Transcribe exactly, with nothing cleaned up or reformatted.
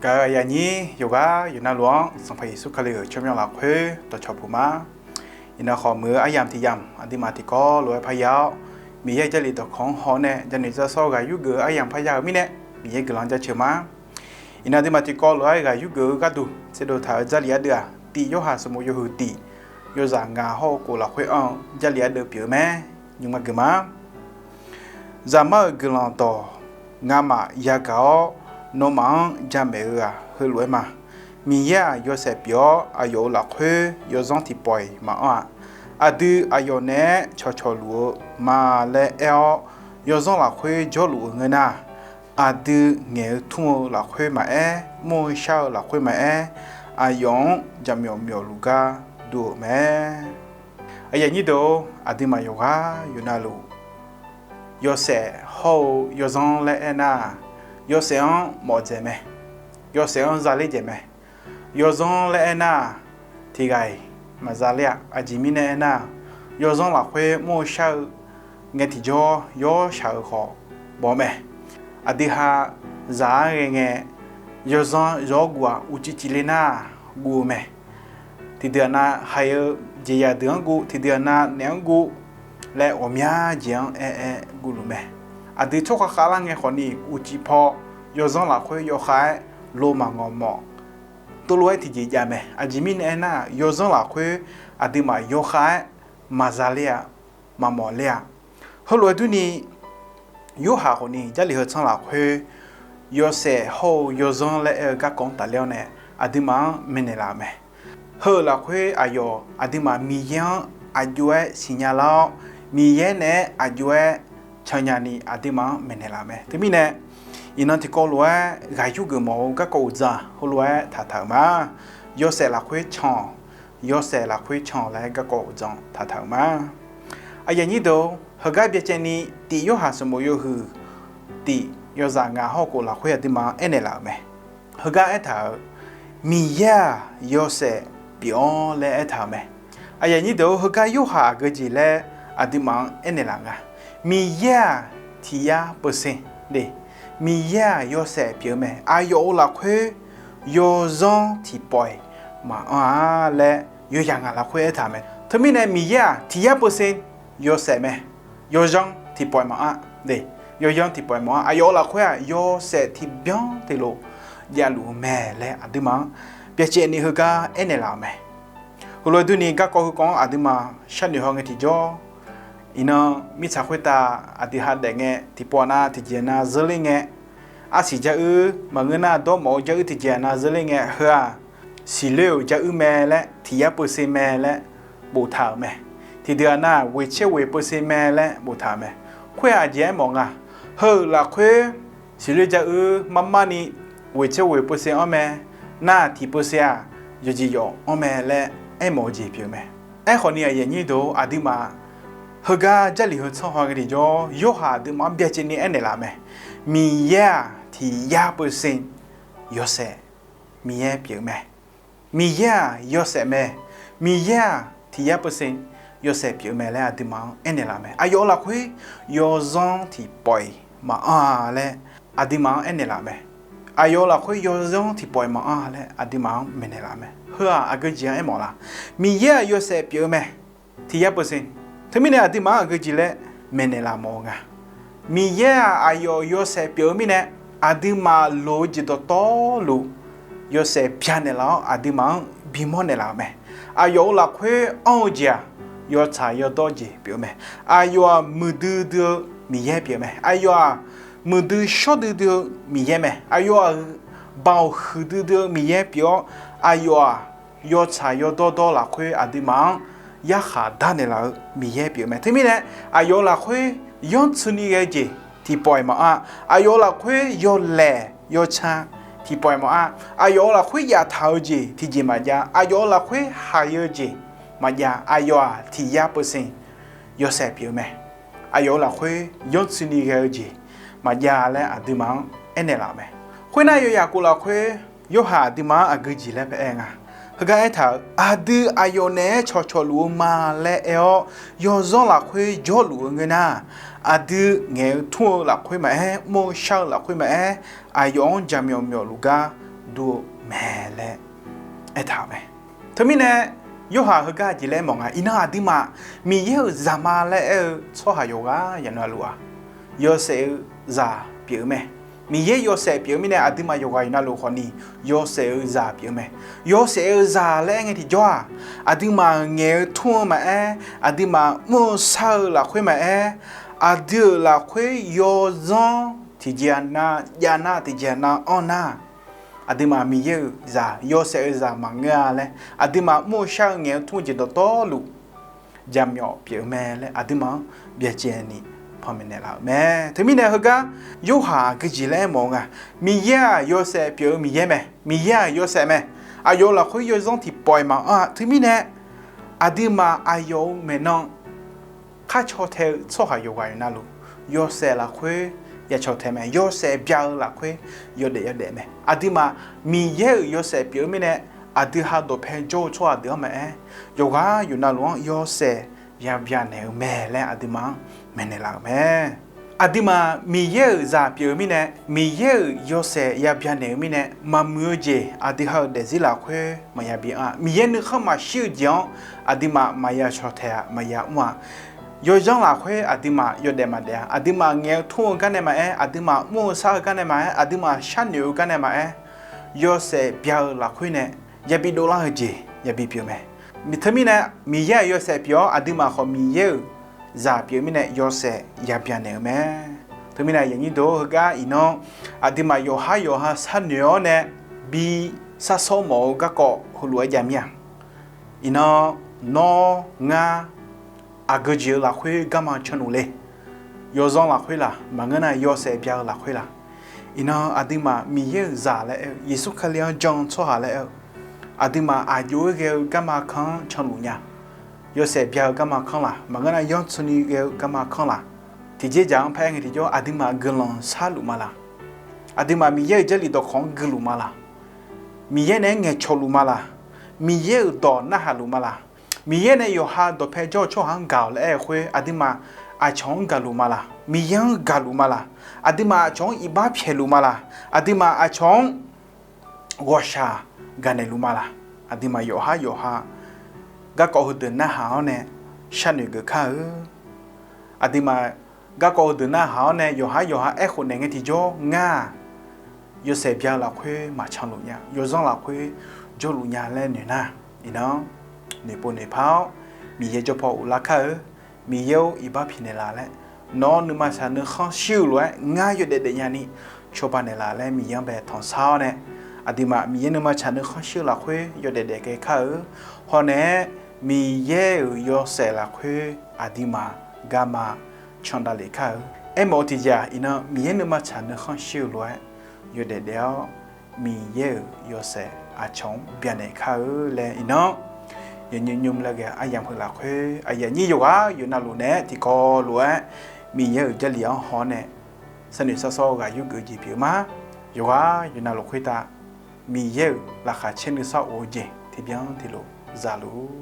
Gaq-euq aqyuif aqnyir yawqghaq yawqnavluf-anr Sanqpaq Yeqsur Kali-euq tsawrmyanr lafkhoer dawqcawq puq ma. Iqnan khawf muiq-eu aryamq tiq yamq aqduimaf tiqkawv lof-aer parya-awr, Miqyaer-euq Jarlif dawqkawq-anr haw-awr nae janoeq dzar sawr ghaq yurgeuf-eu aryamq parya-euq mirnae, Miqyaer guiqlanq jaceuq ma. Iqnan aqduimaf tiqkawv lof-aer ghaq yurgeuf-eu gharduq tserdov taq-euq Jarlif ardeuv-aq, Tif Yorhaq sanqbof yawhuiq tif, yawzaq ngaq hawr-eu kof lafkhoer anr-eu Jarlif ardeuv pyeuf-eu mae. Nymrma geuf ma. Zaqmar-euq guiqlanq dawq ngamaf yagaq-awr, nawmaf-anr jamaeq-eu-aq heulof-aer ma. Miqyaer-aq yawshaef pyeuf-awr, aqyawf-euq lafkhoer yawzanr tiqpawf-iq maqanr-a. Aqdui aqyawf naeq-aer cawqcawq luf-eu ma laer aer-awr, yawzanr lafkhoer jawrluf-eu ngeur nar, aqdui ngaeq-eu tmr-eu lafkhoer maqaer, mr-eu shar-eu lafkhoer maqaer, aqyawf-anr jaqmyawf myawfluf gar duq-euq mae. Aqyuif aqnyir deuq-or, aqduimaf yawqghaq yawqnavluf, yawshaef hawr-eu yawzanr laer aernar, yawshaef-anr mawf dzaeq mae. Yawshaef-anr zaler dzaeq mae. Yawzanr laer aernar, tiqghaq-iq maqzaler-a. Aqjeq mirnae aernar, yawzanr lafkhoer mr-eu shar-eu ngae tiqjawr yawshaq-eu khawf baw mae. Aqdui ha zaq-anr ghae ngae, yawzanr yawr guv-aq, uqcif cifle nar guv-eu mae. Tiqdeuq-aq nav haiq-eu jeqzaq deuq-anr guv, tiqdeuq-aq nav naeq-anr guv laer ghawqmya jeq-anr aer-aer guvluf mae. Aqdui tsawrhaq khavlar ngae khawfni uqcif paw yawzanr lafkhoer yawkhav-aer lo maqngawq mawf, teulof-aer tiqjeq jav mae. Aqjeq mirnae aernar, yawzanr lafkhoer aqduimaf yawkhav-aer maqzaler-a, maqmawf ler-a. Heulof-aer durni, Yorhaq khawfni Jarlif heu tsanr lafkhoer yawshaef hawr-eu yawzanr laer aer-eu garkawv-anr tafler-awr nae aqduimaf-anr maeqnaeq laf-euq mae. Heu-euq lafkhoer aqyawf aqduimaf Miqyaer-anr aqjox-aer siqnya lar-awr, Miqyaer naeq-aer aqjox-aer cannya ni aqduimaf-anr maeqnaeq laf-euq mae. Teumirnae, iqnan tiqkawv lof-aer ghaq yurgeuf mawf-eu garkawv uqdzan heulof-aer taqtaq-euq ma. Yawshaef lafkhoer can-awq, yawshaef lafkhoer can-awq laer garkawv uqdzan taqtaq-euq ma. Aqyuif aqnyir deuq-or, heugar byacaevni Tif Yorhaq sanqbof yawhuiq tif yawzaq ngaq hawr-eu kof lafkhoer aqduimaf-anr aernaeq laf-euq mae. Heugar aertaq-euq, Miqyaer-aq yawshaef pyeuf-awr laer aertaq-euq mae. Aqyuif aqnyir deuq-or, heugar Yorhaq aqgeu jeq laer aqduimaf-anr aernaeq laf nga. Miqyaer-aq tiq yar peusen de. Miqyaer-aq yawshaef pyeuf-eu mae. Aqyawf-euq lafkhoer yawzanr tiqpawf-iq maqanr-a laer yawzaq ngaq lafkhoer aertaq mae. Teumirnae Miqyaer-aq tiq yar peusen yawshaef mae. Yawzanr tiqpawf-iq maqanr de. Yawzanr tiqpawf-iq maqanr. Aqyawf-euq lafkhoer-aq yawshaef tiqbyan telof javluf-eu mae laer aqduimaf-anr byacaevni heugar aernaeq laf-euq mae. Heulof-aer durni garkawv heukawv-anr aqduimaf sharnoeq haw ngae tiqjawr, iqnan mirtsaq khoertav aqdui ha daef ngae tiqpov nav tiqjeq nav zeur ler ngae, arsiq jar uir maqngeur nar dawrmawf-eu jar uir tiqjeq nav zeur ler ngae heu-aq, siqloer-euq jar uir mae laer tiq yar peusen mae laer boftaq-euq mae. Tiqdeuq-aq nav ghoeqtser ghoeq peusen mae laer boftaq-euq mae. Khoer-aq aqjeq aermawf nga. Heu-euq lafkhoer siqloer jar uir marmarni ghoeqtser ghoeq peusen anr mae. Nar tiq peusen-aq yawqjeq yawf anr mae laer aermawf-eu jeq pyeuf-eu mae. Aerkhawfni aqyuif aqnyir deuq-or, aqduimaf heugar Jarlif heu tsanr haw ngae tiqjawr Yorhaq aqduimaf-anr byacaevni aernaeq laf-euq mae. Miqyaer-aq tiq yar peusen yawshaef Miqyaer pyeuf-eu mae. Miqyaer-aq yawshaef mae. Miqyaer-aq tiq yar peusen yawshaef pyeuf-eu mae laer aqduimaf-anr aernaeq laf-euq mae. Aqyawf-euq lafkhoer yawzanr tiqpawf-iq maqanr-a laer aqduimaf-anr aernaeq laf-euq mae. Aqyawf-euq lafkhoer yawzanr tiqpawf-iq maqanr-a laer aqduimaf-anr maeqnaeq laf-euq mae. Heu-aq aqgeu jeq-anr aermawf la? Miqyaer-aq yawshaef pyeuf-eu mae. Tiq yar peusen. Teumirnae aqduimaf-anr aqgeu jeq laer maeqnaeq laf mawf-eu nga. Miqyaer-aq aqyawf yawshaef pyeuf-eu mirnae, aqduimaf loq-eu jeq dawqtawvluf yawshaef byanaeq laf-awr aqduimaf-anr bimawr naeqlaf-euq mae. Aqyawf-euq lafkhoer anr-eu jeq-aq yawtsaq yawdawr jeq pyeuf-eu mae. Aqyawf-aq muiqdui dui-eu Miqyaer pyeuf-eu mae. Aqyawf-aq muiqdui shawrdui dui-eu Miqyaer mae. Aqyawf-aq baoq huiqdui dui-eu Miqyaer pyeuf-awr, aqyawf-aq yawtsaq yawdawr dawr lafkhoer aqduimaf-anr yarkhaq darnaeq laf-eu Miqyaer pyeuf-eu mae. Teumirnae aqyawf-euq lafkhoer yanrtsuini ghae-eu jeq tiqpawf-iq maqanr-a. Aqyawf-euq lafkhoer yawlaeq yawcan tiqpawf-iq maqanr-a. Aqyawf-euq lafkhoer yaftaq-eu jeq tiqjeq maqjav. Aqyawf-euq lafkhoer haiq-eu jeq maqjav. Aqyawf-aq tiq yar peusen yawshaef pyeuf-eu mae. Aqyawf-euq lafkhoer yanrtsuini ghae-eu jeq maqjav laer aqduimaf-anr aernaeq laf-euq mae. Khoernar, yawzaq kof lafkhoer Yorhaq aqduimaf-anr aqgeu jeq laer pae aer nga. Heugar aertaq-euq, aqdui aqyawf naeq-aer cawqcawq luf-eu ma laer aer-awr, yawzanr lafkhoer jawrluf-eu ngeur nar, aqdui ngaeq-eu tmr-eu lafkhoer maqaer, mr-eu shar-eu lafkhoer maqaer, aqyawf-anr jaqmyawf myawfluf gar dur-eu mae laer aertaq-euq mae. Teumirnae, Yorhaq heugar jeq laer aermawf nga, iqnan aqduimaf Miqyaer-euq zaqma laer aer-eu tsawrhaq yawqghaq yawqna luf-aq, yawshaef-eu zaq pyeuf-eu mae. Miqyaer yawshaef pyeuf-eu mirnae, aqduimaf yawqghaq yawqna luf khawfni yawshaef-eu zaq pyeuf-eu mae. Yawshaef-eu zaq laer aer ngae tiqjawr-aq, aqduimaf ngaeq-eu tmr-eu maqaer, aqduimaf mr-eu shar-eu lafkhoer maqaer, aqdui-euq lafkhoer yawzanr tiqjeq-a nar jav nar, tiqjeq-a nar anr nar, aqduimaf Miqyaer-euq zaq, yawshaef-eu zaq maqngeur-a laer, aqduimaf mr-eu shar-eu ngaeq-eu tmr-eu jeq dawqtawvluf jaqmyawf pyeuf-eu mae laer aqduimaf-anr byacaevni panmaeq naeqlaf-euq mae. Teumirnae heugar Yorhaq aqgeujeq laer aermawf-eu nga, Miqyaer-aq yawshaef pyeuf-eu Miqyaer mae. Miqyaer-aq yawshaef mae. Aqyawf-euq lafkhoer yawzanr tiqpawf-iq maqanr-a. Teumirnae aqduimaf aqyawf-euq maeqnan khar caw tae-eu tsawrhaq yawqghaq yawqna luf, yawshaef lafkhoer ya caw tae mae. Yawshaef bya-eu lafkhoer yawdaef yawdaef mae. Aqduimaf Miqyaer-euq yawshaef pyeuf-eu mirnae, aqdui ha dawqpae jawr-eu tsawrhaq deuq-anr maqaer, yawqghaq yawqna luf-anr yawshaef ya bya naeq-eu mae laer aqduimaf-anr maeqnaeq laf-euq mae. Aqduimaf Miqyaer-euq zaq pyeuf-eu mirnae, Miqyaer-euq yawshaef ya bya naeq-eu mirnae, maqmuiq-eu jeq aqdui ha-euq daefzir lafkhoer maqya bi anr-a. Miqyaer nuikhanr maqshir-eu jeq-anr aqduimaf maqya caw tae-a, maqya mr-a. Yawzanr lafkhoer aqduimaf yawdaef maqdaef-a. Aqduimaf ngaeq-eu tmr-eu gar nae maqaer, aqduimaf mr-eu shar-eu gar nae maqaer, aqduimaf sharnoeq-eu gar nae maqaer, yawshaef bya-eu lafkhoer nae yabi dovlar-eu jeq yabi pyeuf mae. Teumirnae Miqyaer-euq yawshaef pyeuf-awr, aqduimaf khawf Miqyaer-euq zaq pyeuf-eu mirnae yawshaef ya bya naeq-eu mae. Teumirnae aqyuif aqnyir deuq-or, heugar iqnan aqduimaf yawqhar yawqha sharnoeq-awr nae bi sar sawr mawf-eu garkawv heulof-aer jav mir-a. Iqnan nawr ngar aqgeu jeq-eu lafkhoer garma canluf le. Yawzanr lafkhoer laq, maqngeur nar yawshaef bya-eu lafkhoer laq, iqnan aqduimaf Miqyaer-euq zaq laer aer-eu, Yeqsur Kali-anr jan-eu tsawrhaq laer aer-eu, aqduimaf aqjox-aer ghae-eu garma kanr-anr canluf nya. Yawshaef bya-eu garma kanr laq, maqngeur nar yanrtsuini ghae-eu garma kanr laq, tiqjeq dzaq-anr paer ngae tiqjawr aqduimaf guiqlanq sharluf ma laq? Aqduimaf Miqyaer-euq Jarlif dawqkawq-anr guiluf ma laq? Miqyaer naeq-aer ngaeqcawq luf ma laq? Miqyaer-euq dawq narhaq luf ma laq? Miqyaer nae yawqha dawqpae jawr-eu tsawrhaq-anr gaq-awq laer aer-eu khoer, aqduimaf aqcawq-anr gaqluf ma laq? Miqyaer-anr gaqluf ma laq? Aqduimaf aqcawq-anr iqbax pyaeqluf ma laq? Aqduimaf aqcawq-anr ghawqshaq gaqnaeq luf ma laq? Aqduimaf yawqhar yawqha garkawv heudeuq narhaq-awr nae sharnoeq geuf kar-eu. Aqduimaf garkawv heudeuq narhaq-awr nae yawqhar yawqha aerkhof naeq ngae tiqjawr, ngar-aq, yawshaef bya-eu lafkhoer maqcanluf nya, yawzanr lafkhoer jawrluf nya laer noeq nar, iqnan noeqpov noeqpar-awr Miqyaer jawr paw uvlar kar-eu. Miqyaer-or, iqbax pyaeqnaeq laf laer, nawq-anr nuima tsaq nuikhanr shir-eu lof-aer ngar yawdaef daefnya ni cawba naeq laf laer Miqyaer-anr bae tanqshar-awr nae, aqduimaf Miqyaer nuima tsaq nuikhanr shir-eu lafkhoer yawdaef daef ghae kar-eu. Hawnae-aer Miqyaer-euq yawshaef lafkhoer aqduimaf garma candav lef kar-eu. Aermawf-eu tiqjeq-aq, iqnan Miqyaer nuima tsaq nuikhanr shir-eu lof-aer yawdaef daef-awr, Miqyaer-euq yawshaef aqcawq-anr byanaeq kar-eu laer iqnan, yawnymr nymr laer ghae-eu aryamq heu lafkhoer aqyuif aqnyir yawqghaq yawqnavluf naeq-aer tiqkawv lof-aer Miqyaer-euq Jarlif-anr haw-awr nae sharnoeq sharsawr-eu ghaq yurgeuf jeq pyeuf ma. Yawqghaq yawqnavluf khoertav Miqyaer-euq laqkhaq caer nuisar of-eu jeq tiqbyan tiqlof zaluf